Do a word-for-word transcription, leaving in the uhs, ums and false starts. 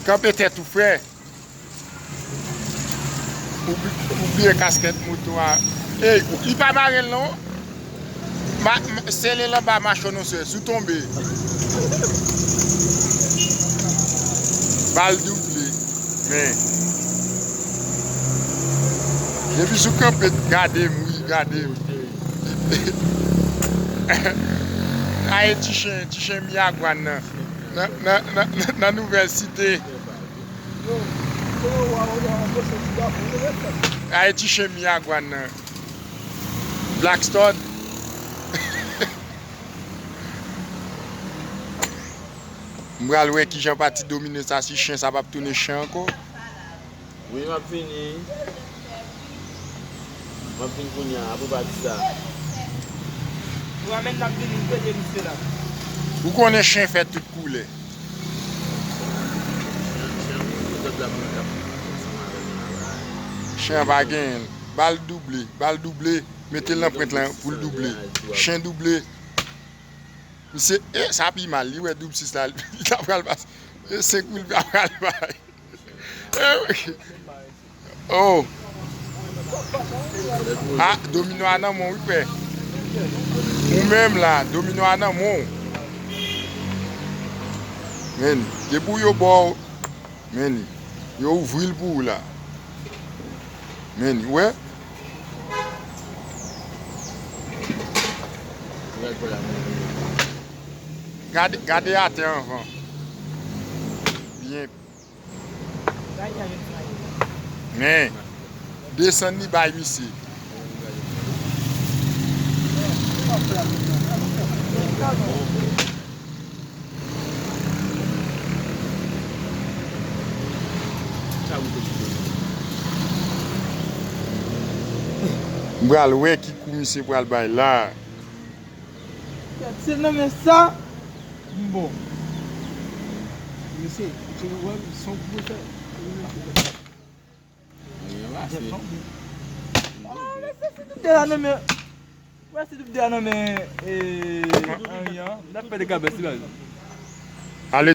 Kanpe tèt ou, frè. Ou bli- ou bliye kaskèt moto a. Ey, li pa mare l non. Ma- ma- sele l anba machonnosè, si w tonbe. Bal double. Men. Depi sou kanpe, gade m, wi, gade m. Aye ti chen, ti chen Miragwàn nan. Nan, nan, nan, nan Nouvèl Site. Aye ti chen Miragwàn nan. Blackstone. M pral wè kijan pati domine sa, si chen sa p ap tounen chen ankò. Wi, m ap vini. M ap vin kounye a, apre pati sa. Ou konnen chen fè tout koulè. Chen an pa genyen l. Bal double, bal double. Mete l nan pwent lan pou l double. Chen double. Misye, e, sa pi mal. Li wè doub sis la, li ta pral pase. E senk mil ta pral bay. E wi. Oh. Ah, domino a nan men w, wi, frè. Ou menm la, domino a nan men w. Men, depi w yo ba w, men, yo ouvri l pou ou la. Men, ou wè? Gade, gade atè anvan. Byen. Men, desann li bay misye. M pral wè ki kou misye pral bay la. Gad, se nan men sa, m bon. Mesye, se wè m son kou fè. Anyen pase. Ah, mesye, se tout de la nan men. Wè, se tout de la nan men, eh, Henry, hein. N ap fè de kabès, li baz. Ale.